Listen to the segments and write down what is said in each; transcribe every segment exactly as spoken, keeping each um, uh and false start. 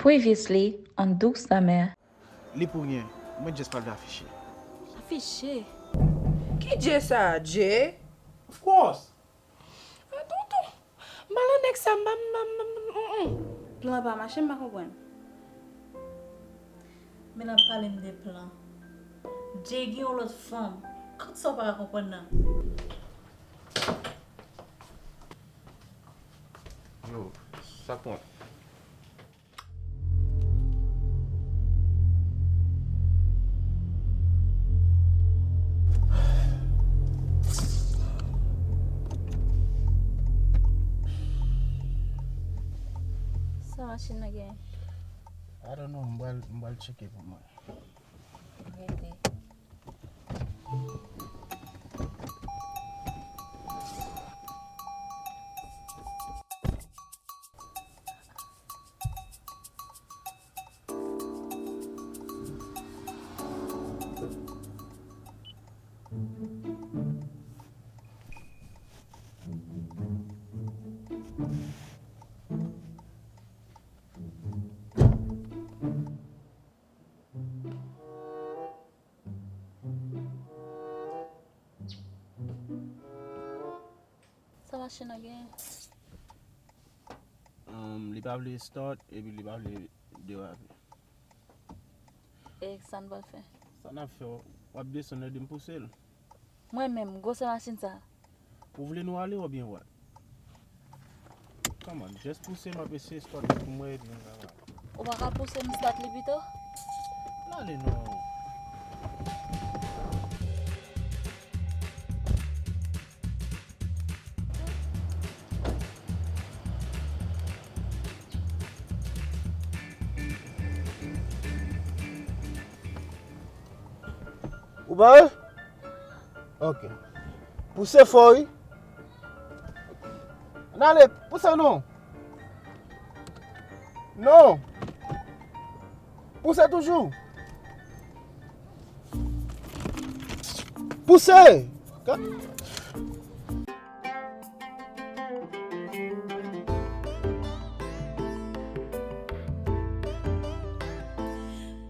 Previously on Douks Amè. Li pou ryen. Mwen just pral vin afiche. Afiche? Ki Dye sa a, Dye? Of course! Ah, tonton, m pa nan nèg sa, m pa, m pa, m pa, m, mm, mm. Plan pa mache, m pa konprann. Men n ap pale m de plan. Dye gen yon lòt fanm. Kot sa w pa ka konprann nan? Yo, sa k pran? Sa machin nan gen? I don't know, m pral, m pral tcheke pou mwen. Rete. Sa machin nan genyen? Um, li pa vle start epi li pa vle derape. E sa n pral fè? Sa n ap fè, w ap desann, ede m pouse l. Mwen menm, gwosè machin sa. Ou vle nou ale oubyen what? Come on, just pouse m, m ap eseye start li pou mwen epi nou ka pale. Ou pa ka pouse m start li pito? N ale non. Ou pare? Ok. Pouse fò, wi. Ann ale, pouse non. Non. Pouse toujou. Pouse. Ka-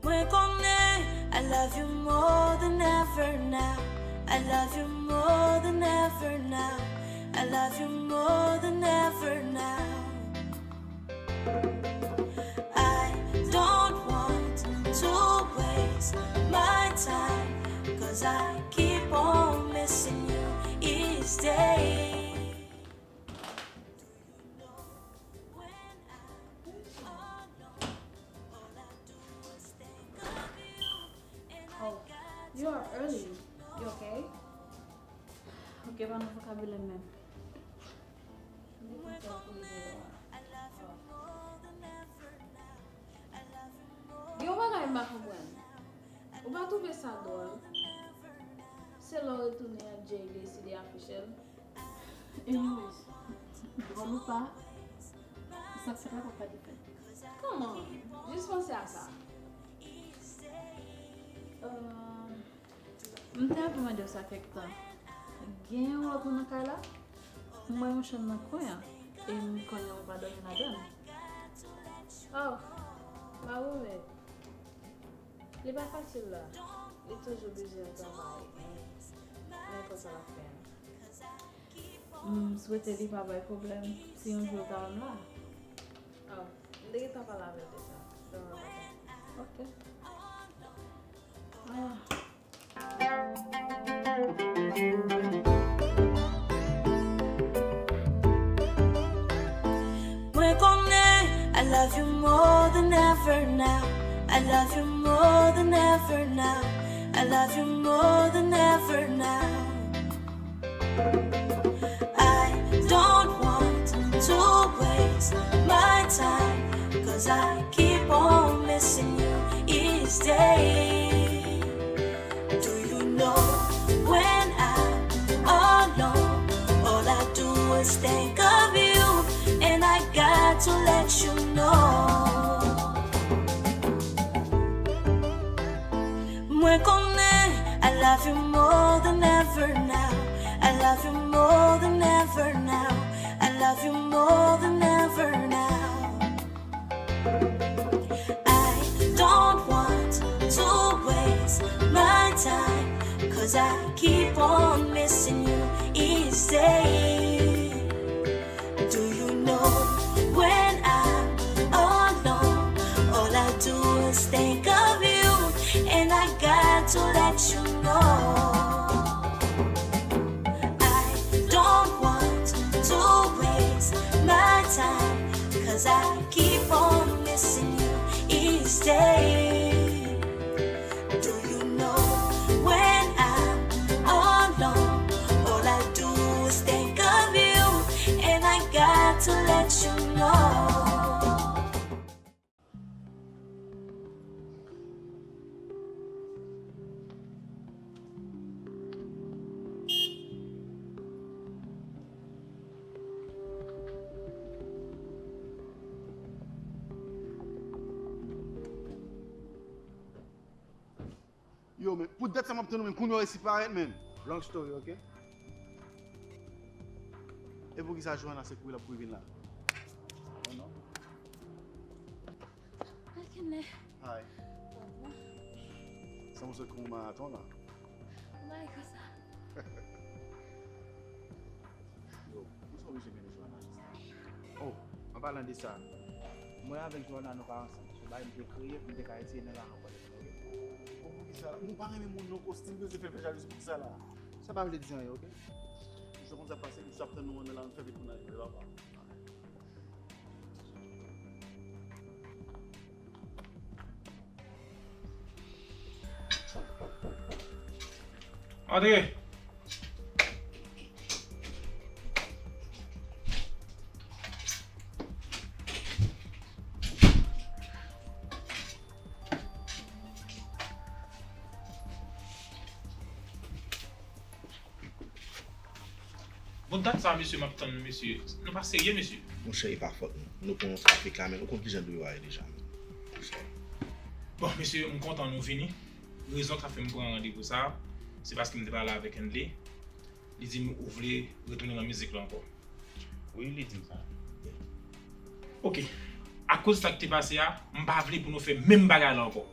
Mwen konnen I love you more than ever now. I love you more than ever now. I love you more than ever now. I don't want to waste my time, 'cause I keep on missing you each day. Oh, you are early. You okay? Ok, pa nan vokabilè menm. Gen yon bagay m pa konprann. Ou pa twouve sa dwòl? Se lè w retounen an Jay deside afiche l. Anyways, dwòl ou pa, sa se pa papa de fèt. Kòman? Jis panse a sa. Euh, M te anvi mande w sa kèk tan. Gen yon lòt moun nan kay la? M wè yon chanm nan kwen an, e m konnen ou pa dòmi ladan l. Oh, pa goumen. Li pa fasil la. Li toujou bezwen travay. Men fò sa l ap fè a. M swete li pa bay pwoblèm si yon jou l ta wè m la. Oh, m te gentan pale avè l deja. Demen maten. Ok. Ah. Mwen konnen I love you more than ever now. I love you more than ever now. I love you more than ever now. I don't want to waste my time, 'cause I keep on missing you each day. Do you know when I'm alone, all I do is think of you, and I got to let you know. Mwen konnen I love you more than ever now. I love you more than ever now. I love you more than ever now. 'Cause I keep on missing you each day. Do you know when I'm alone, all I do is think of you, and I got to let you know. I don't want to waste my time, 'cause I keep on missing you each day. Do you know when I'm alone, all I do is think of you, and I got to let you know. Yo, men pou dat sa m ap tann ou, men kounye a w resi parèt, men. Long story, ok? E poukisa Johanna se kouri l ap kouri vin la? Oh non. Hi, Kenley. Hi. Sa va? Sanble w sot kouri yon maraton la. Ou bay konsa. Yo, ou sa oblije mennen Johanna jis la? Oh, an palan de sa, mwen avèk Johanna nou pa ansanm. Se yon bagay m te kreye pou m te ka eseye nan lalwa kote nou ye. Bon, poukisa la? Mwen pa renmen moun non, kostim bezwen fè l fè jalouzi poukisa la? Sa pa vle di anyen, ok? Misye konn sa k pase, misye ap tann nou anndan la, nou fè vit pou n ale, papa. Antre! Bon, dat sa, mesye, m ap tann nou, mesye. Nou pa serye, mesye. Monchè, e pa fòt nou. Nou pran yon trafik la, men ou konn kijan dwe yo a ye deja, men. Monchè. Bon, mesye, m kontan nou vini. Rezon k fè m pran randevou sa, se paske m te pale avèk Kenley. Li di m ou vle retounen nan mizik la ankò. Wi, li di m sa. Ok. Akoz sa k te pase a, m pa vle pou nou fè menm bagay la ankò.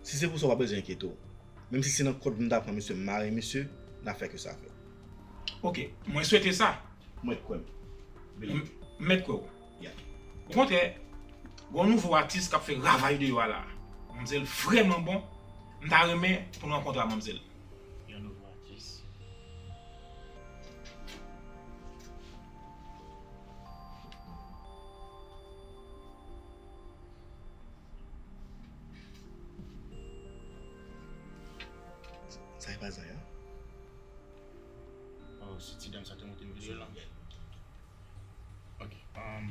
Si se pou sa, w pa bezwen enkyete w. Menm si se nan kòd m ta pran misye, m mare misye, n a fè ke sa fèt. Ok, mwen swete sa. Mwen kwè m. M mèt kwè w. Yeah. Okontrè, gen yon nouvo atis k ap fè ravaj deyò a la. Manmzèl vrèman bon. M ta renmen pou nou rankontre ak manmzèl. Yon nouvo atis. Sa e pa Zaya? Oh, se ti dam sa te montre m videyo la. Ok. Um,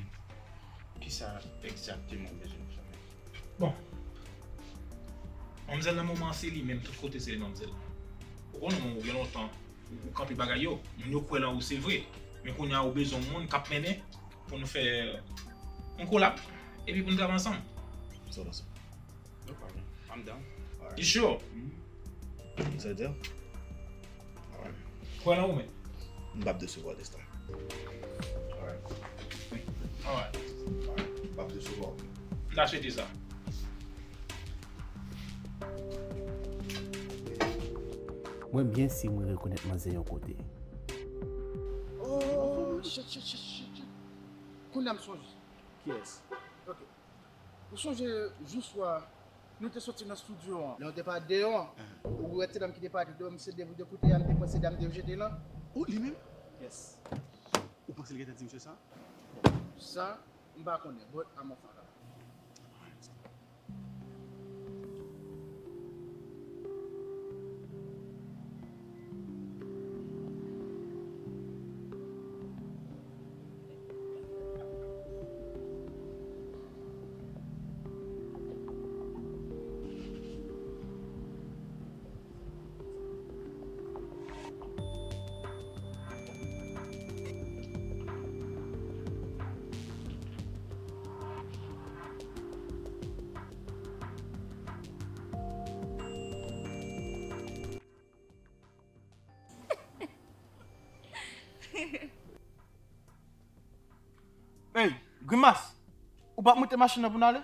kisa egzakteman w bezwen pou sa menm? Bon. Manmzèl nan moman an se li menm, tout kote se li manmzèl. Ou konnen ou gen lontan ou, ou kanpe bagay yo. Moun yo kwè nan ou se vre. Men kounye a ou bezwen yon moun k ap mennen pou nou fè yon kolab. Epi pou nou travay ansanm. Sa w panse? No problem. I'm down. Alright. You sure? Mm-hmm. Sa w di? Alright. Kwè nan ou menm. M p ap desevwa w, Destin. Alright. Alright. Alright. M p ap desevwa w. M ta swete sa. Mwen byen si mwen rekonèt manzè yon kote. Oh, shit, shit, shit, shit, shit. Kounye a m sonje. Kiyès? Ok. Ou sonje jou swa nou te soti nan estidyo an? Lè nou te pale deyò an, ou wè ti dam ki te pale deyò, misye devide kote a, m te kwè se dam te jete lan. Oh, li menm? Yes. Ou panse l gentan di misye sa? Bon, sa, m pa konnen, but I'm a fan. Hey, Grimas! Ou p ap moute machin nan pou n ale?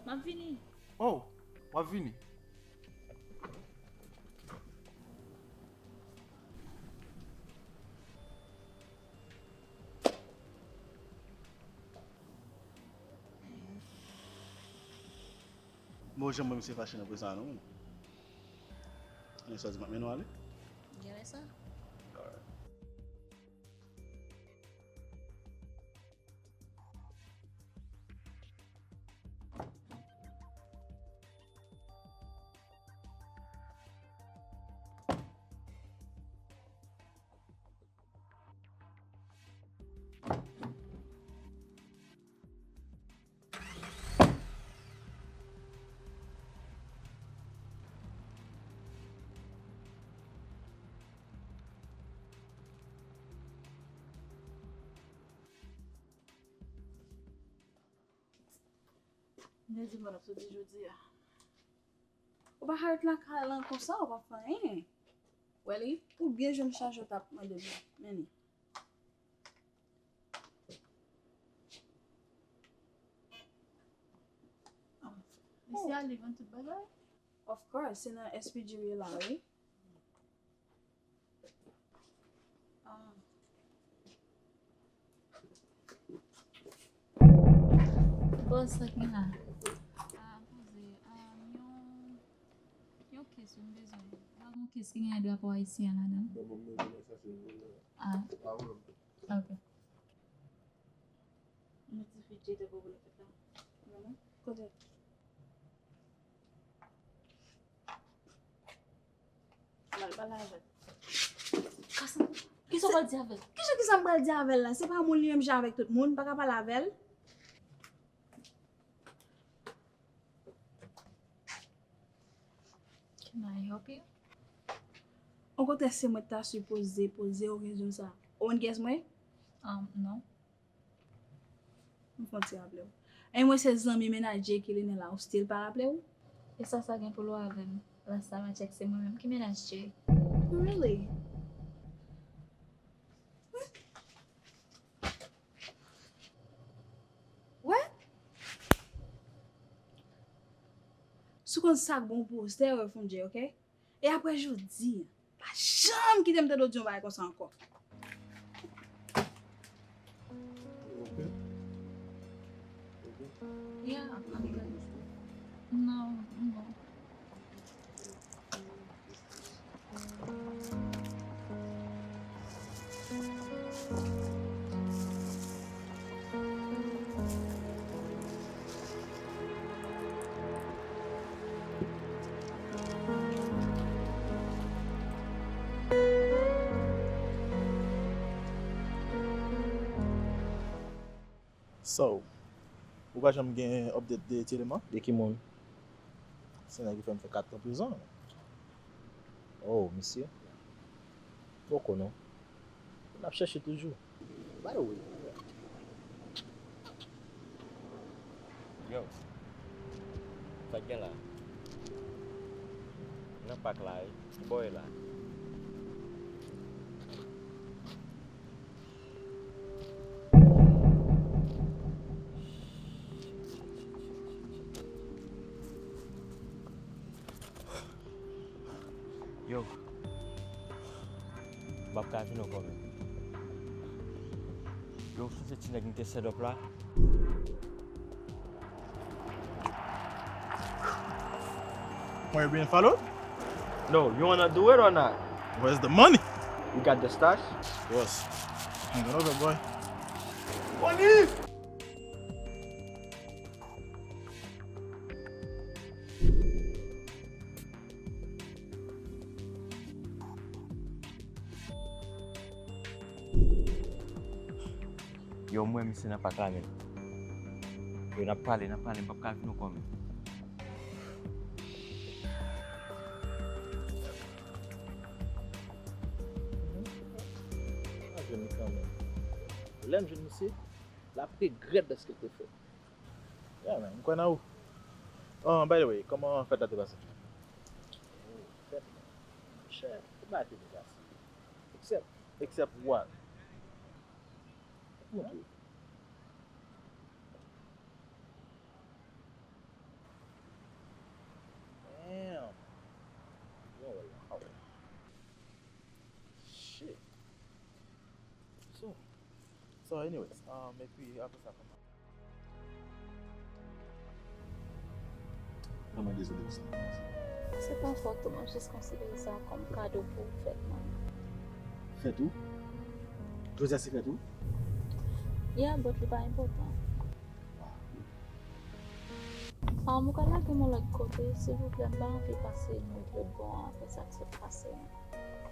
M ap vini. Oh, w ap vini. Janm wè misye fache nan pwen sa a non. Men sa di m ap mennen w ale. Genlè sa. Mwen di mwen ap soti jodi a. Ou pa ka ret lakay lan konsa, ou pa fè anyen. Wè li, ou byen jwenn chaje w t ap mande m nan. Men li. Mesye a li vann tout bagay? Of course, se nan S P G li ye la, wi. Ah. Bòs, sa ki la? Ah, poze. Ah, yon, yon kes wi m bezwen. Pa gen yon kes ki gen drapo ayisyen an ladan? Ah, ok. Yon ti fi Jay te pwopone fèt la. Vrèman? Kote? M al pale avè l. Kasa, kisa w pral di avè l? Kijan, kisa m pral di avè l la? Se pa moun li menm jan avèk tout moun, m pa ka pale avè l. Can I help you? Okontrè, se mwen t ta sipoze poze w kesyon sa. Ou konn kiyès mwen? Um, non. M fè yon ti raple w. Anmwey, se zanmi mennaj Jay ki li nan la, ou still pa raple w? E sa sa gen pou l wè avè m? Last time I check, se mwen menm ki mennaj Jay. Really? What? Si w konn sa k bon pou ou, stay away from Jay, ok? E apre jodi a, pa janm kite m tande w di yon bagay konsa ankò. Yeah, I'm good. No, I'm good. So, ou pa janm gen update de Ti Eleman? De ki moun? Se nèg ki fè m fè kat tan prizon. Oh, misye. Poko non. N ap chèche toujou. By the way. Yo. Sa k gen la? Nan pak la wi. Ki bò w ye la? Yo. M p ap ka vin ankò menm. Yo, sou se ti nèg m te set up la. Why you being followed? No, you wanna do it or not? Where's the money? You got the stash? Boss, hang it over, boy. Money! Yo, m wè misye nan pak la menm. Yo, n ap pale, n ap pale, m p ap ka vin ankò menm. M a jwenn li kanmenm. Lè m jwenn misye, l ap regrèt dèske l te fè. Yeah, man, m kwè nan ou. Oh, by the way, kòman fèt la te pase? Oh, fèt la. Monchè, tout bagay te byen pase. Except. Except what? Montre. Damn. Yo, wow. Shit. So, so anyways, um, epi apre sa kòman? Vrèman dezole pou sa. Se pa fòt ou, mwen jis konsidere sa kòm kado pou fèt mwen. Fèt ou? Jodi a se fèt ou? Yeah, but li pa enpòtan. Ah, m ka lage m yon lòt kote, silvouplè, m pa anvi pase nwit lòt bò an apre sa k sot pase an.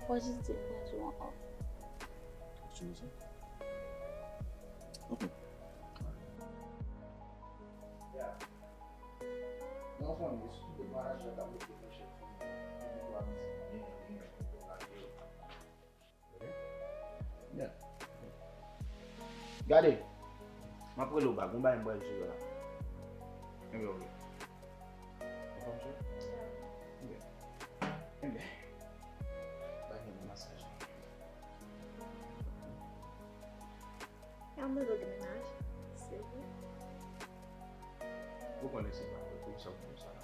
W a jis di m pran jou an off. Solution? Ok. Nan fanmi, sitou tout manager k ap rete nan chèf fanmi, yo gen dwa mizik byen, byen, byen, byen. Gade, m ap rele w bak, gon bagay m pral jere la. Enben, ok. Ou konprann, chè? Enben. Enben. Bagay nan masaj. Yon nouvo demennaj, se vre. Ou konnen se pa vre, poukisa w konn sa la?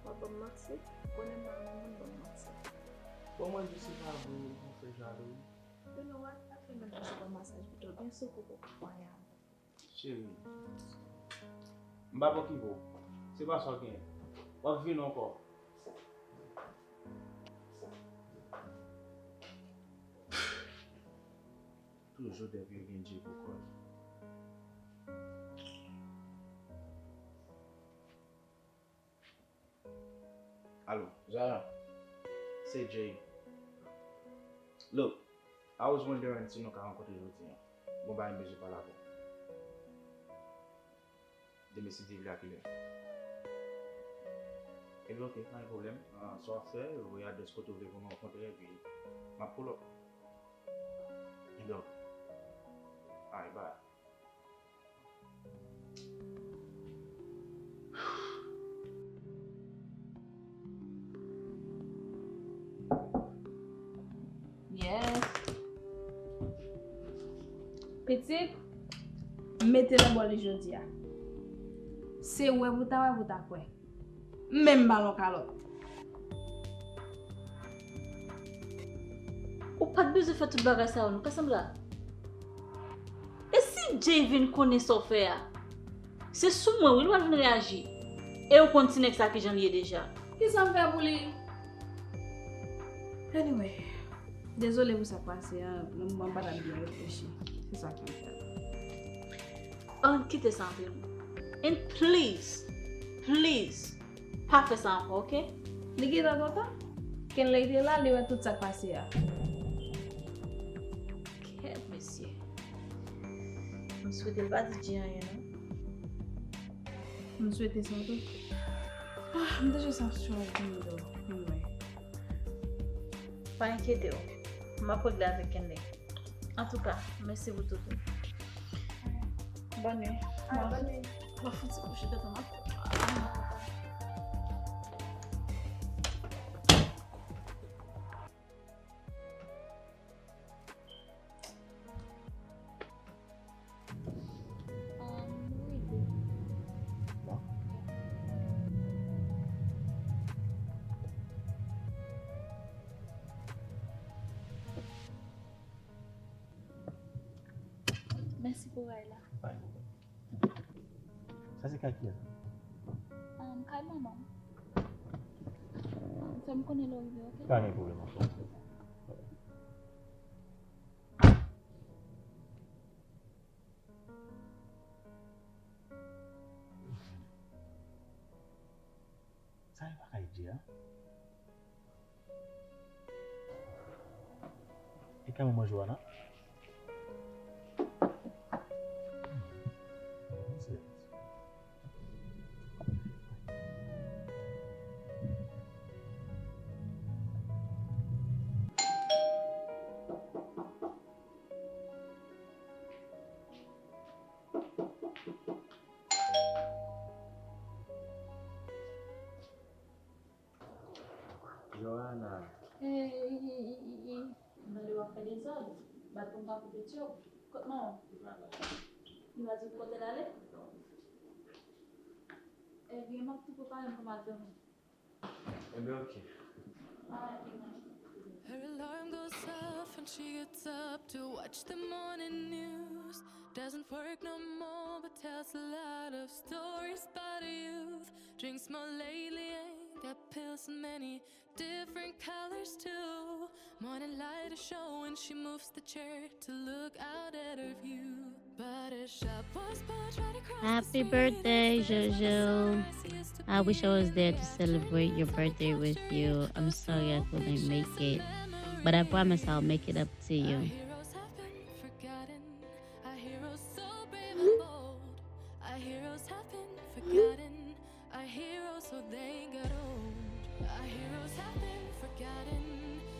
W ap ban m manti? Ou konnen m pa renmen moun ban m manti. Bon, mwen di se pa vre, ou fè jalou. You know what? Pa fè menm nan se pa masaj pito, byen si w poko kwayan. Cheri, m pa poko. Se pa sa w genyen. W ap vin ankò. Toujou depi yo gen Dye pou kò l. Alo, Zara, se Jay. Look, I was wondering si nou ka rankontre jodi a. Gon bagay m bezwen pale avè w. Demen si Dye vle a kilè? Ebyen ok, pa gen pwoblèm. Ah, sa w ap fè, voye adrès kote w vle pou nou rankontre, epi m ap pull up. Ebyen ok. Alright, bye. Yes. Pitit, m mete nan bòl li jodi a. Se wè pou ta wè pou ta kwè. M menm balon kalòt. Ou pa t bezwen fè tout bagay sa yo non, pa sanble. E si Jay vin konnen sa w fè a? Se sou mwen wi l pral vin reyaji. E ou konn ti nèg sa kijan l ye deja. Kisa m fè pou li? Anyway, dezole pou sa k pase a, nan moman m pa t ap byen reflechi. Se sa k fè m fè l. Ann kite sa antre nou. And please, please, pa fè sa ankò, ok? Li gentan kontan. Kenley te la, li wè tout sa k pase a. Kèt mesye. M swete l pa di Jay anyen non. M swete sa tou. Ah, m te jis ap struggle anmwey. Pa enkyete w. M ap regle avèk Kenley. Antouka, mèsi pou tout ou. Bòn nwi. Ah, bòn nwi. M ap fouti kouche tèt mwen. Mèsi pou ray la. Pa gen pwoblèm. Sa se kay kiyès? Um, kay manman m. Um, fè m konnen lè w rive, ok? Pa gen pwoblèm ankò. Sa e pa kay Jay a? E kay manman Joana? Joana. Hey, mande w ap fè dezòd. Bat pou m pa koupe tyob. Kot manman w? Li pa di w kote l ale? Ebyen, m ap tou prepare m pou m al dòmi. Ebyen, ok. Alright, big man. Her alarm goes off and she gets up to watch the morning news. Doesn't work no more, but tells a lot of stories about her youth. Drinks more lately, ain't got pills in many different colors too. Morning light is showing, she moves the chair to look out at her view. But a shop was built right across the Happy street. Birthday, Jojo. I wish I was there to celebrate your birthday with you. I'm sorry I couldn't make it, but I promise I'll make it up to you. Our heroes have been forgotten. Our heroes so brave and bold. Our heroes have been forgotten. Our heroes so they got old. Our heroes have been forgotten.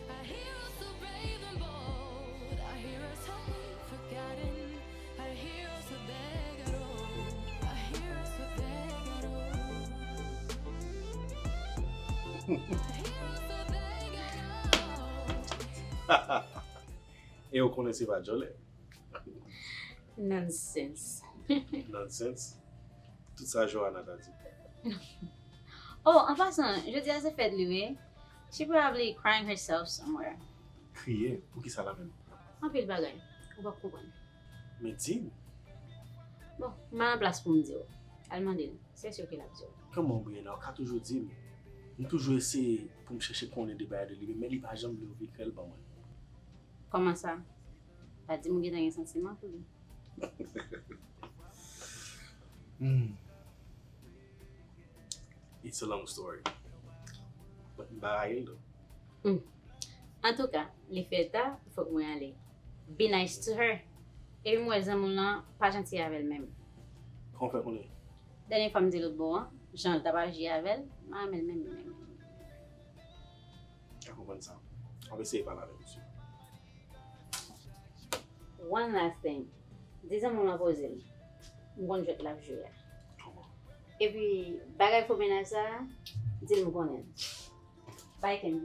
Our heroes so brave and bold. Our heroes have been forgotten. Our heroes so they got old. Our heroes so they got old. Our heroes so they got old. E ou konnen se pa djòlè. Nonsense. Nonsense. Tout sa Johanna ta di. Oh, an pasan, jodi a se fèt li, wi. She probably crying herself somewhere. Kriye? Poukisa la menm? Anpil bagay. Ou p ap konprann. Men di m. Bon, m pa nan plas pou m di w. Al mande l. Se si ke l ap di w. Kòman, Brianna, ou ka toujou di m. M toujou eseye pou m chèche konnen de bagay de li, men li pa janm vle ouvri kè l ban mwen. Kòman sa? Pa di m ou gentan gen santiman pou li. Hmm. It's a long story. But m pa rayi l, though. Hmm. Antouka, li fè ta, fòk mwen ale. Be nice to her. Epi m wè zanmi w lan pa janti avè l menm. Kòman w fè konnen? Dènye fwa m di lòt bò an, jan l t ap aji avè l, m pa renmen l menm, menm, menm. Ka konprann sa. W ap eseye pale avè misye. One last thing. Di zanmi w lan poze l. M konn jwèt l ap jwe a. Kòman? Epi, bagay fo mennaj sa a, di l m konnen l. Bye, Kenny.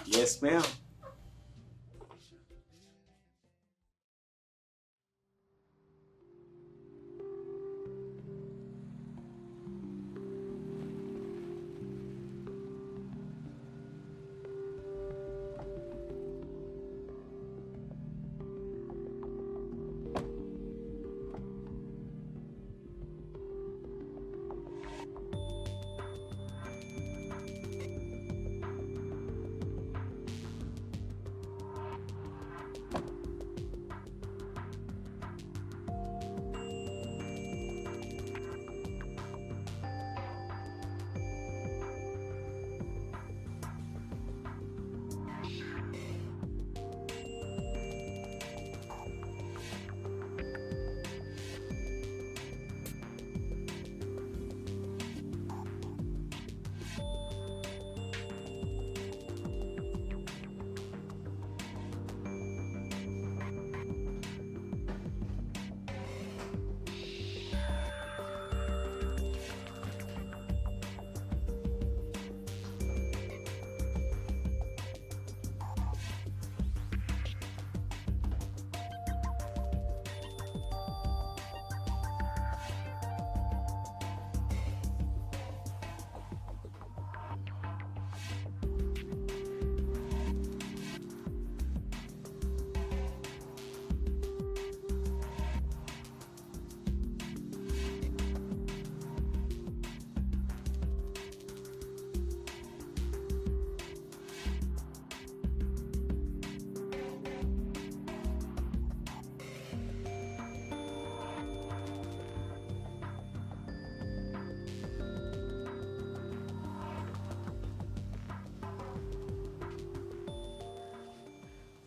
Yes, ma'am.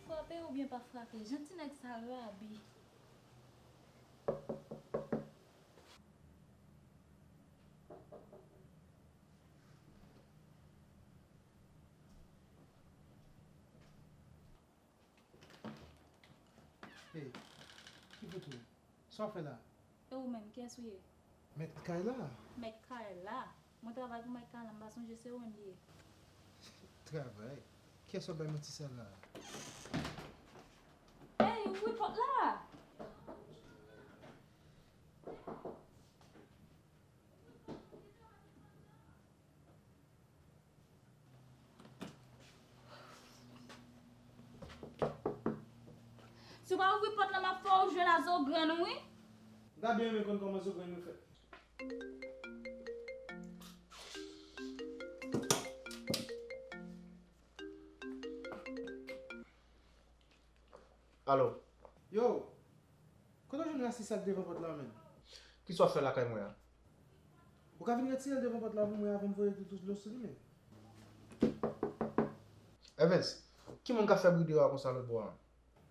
Frape oubyen pa frape, jan ti nèg sa rabi. Hey, ki fout ou? Sa w fè la? E ou menm, kiyès ou ye? Mèt kay la. Mèt kay la? Mwen travay pou mèt kay la, m pa sonje se ou menm li ye. Travay? Kiyès w ap bay manti sa la? Hey, ouvri pòt la! Hey, ouvri pòt la! Si w pa ouvri pòt la, m ap fè w jwe la zo grenn wi. M ta byen renmen konn kòman zo grenn yo fèt. Alo. Yo, kote w jwenn rasis sa k devan pòt la, menm? Kisa w ap fè lakay mwen an? Ou ka vin retire l devan pòt la pou mwen avan m voye tout dlo sou li, menm. Evens, ki moun k ap fè bri deyò a konsa lòt bò a?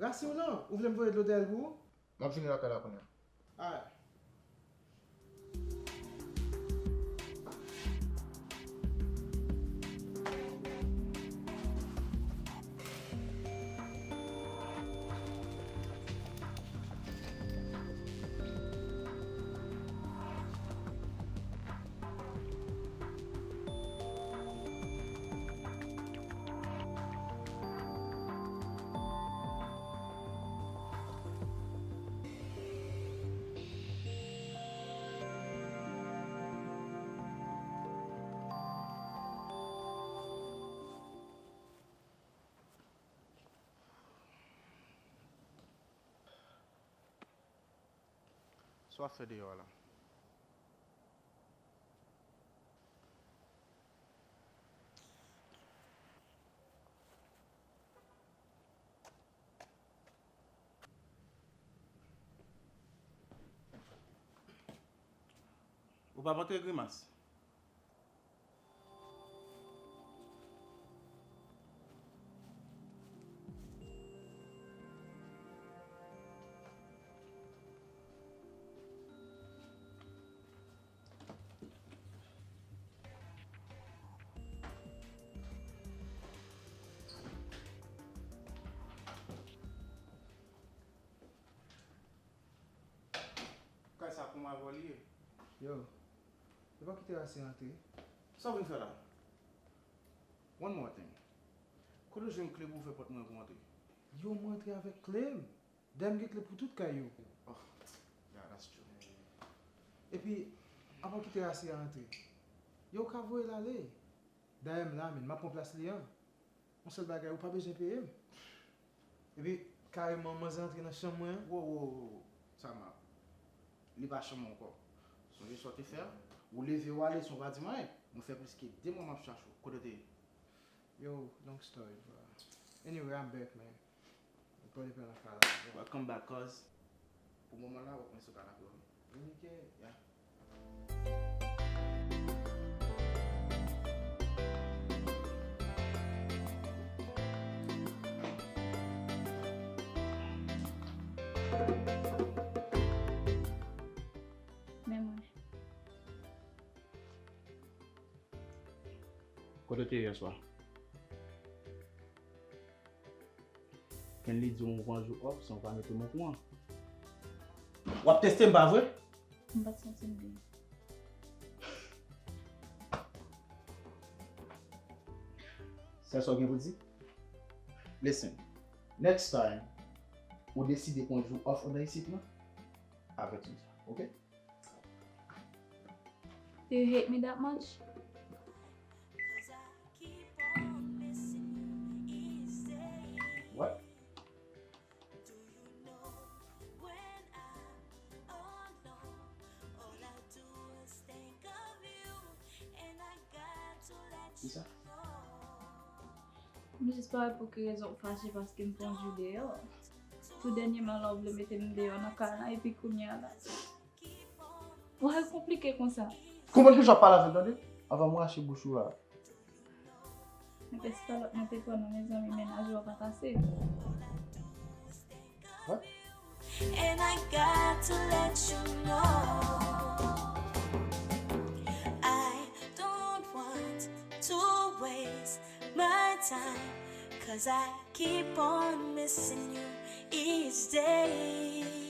Rasi w lan, ou vle m voye dlo dèyè l pou ou? M ap vini lakay la kounye a. Alright. Sa w ap fè deyò a la? Ou p ap antre, Grimas? Kay sa pou m avè w li ye. Yo, yo pa kite Rasi rantre. Sa w vin fè la? One more thing. Kote w jwenn kle pou w fè pòt mwen pou w antre? Yo, mwen antre avèk kle m. Dayè m gen kle pou tout kay yo. Oh, yeah, that's true. Epi, apa w kite Rasi a rantre? Yo, w ka voye l ale. Dayè m la, menm, m ap pran plas li an. Yon sèl bagay, ou pa bezwen peye m. Epi, kareman, manzè antre nan chanm mwen an. Wo, wo, wo, wo. Sama, li pa chanm ou ankò. Sonje sa w te fè a? Ou leve, w ale san w pa di m anyen. Mwen fè plis ke de mwa m ap chache w. Kote w te ye? Yo, long story, bro. Anyway, I'm back, man. Mwen pale pale anfè la, bro. Welcome back, cuz. Pou moman la, w ap mwen sou kanape w, wi. Wi, ke, yeah. Men mwen. Kote w te ye yèswa? Kenly di w m pran jou off san w pa mete m okouran. W ap teste m, pa vre? M pa t santi m byen. Sèl sa w gen pou di? Listen, next time ou deside pran jou off anndan isit lan, avèti m sa, oke? Do you hate me that much? What? Kisa? M jis pa wè pou ki rezon w fache paske m pran jou deyò. Tou dènyèman la, w vle mete m deyò nan kay la, epi kounye a la, w al konplike konsa. Konprann kijan w ap pale avè m, tande? Anvan m rache bouch ou a. Men pès kalòt mwen te pran nan mezanmi, mennaj ou a pa pase. What? And I got to let you know, I don't want to waste my time, 'cause I keep on missing you each day.